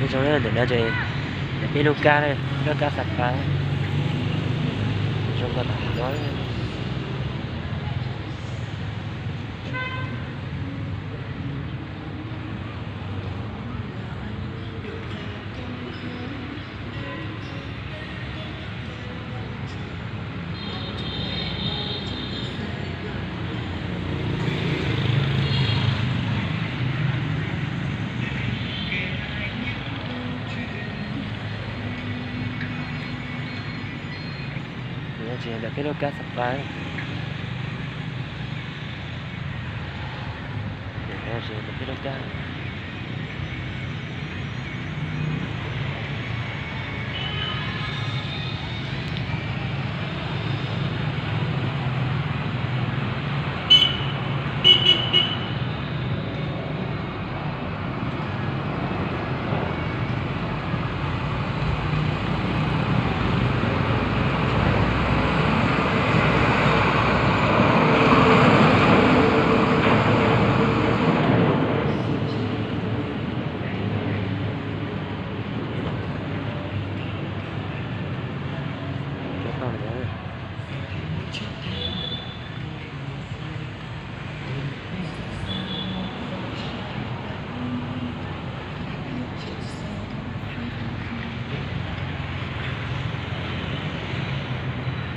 Zoo ntawm no ces ntawm peb lub kab, lub kab Xab Plab. Zoo nkauj tas zog. Ces ntawm peb lub kab Xab Plab. Ces ntawm peb lub kab.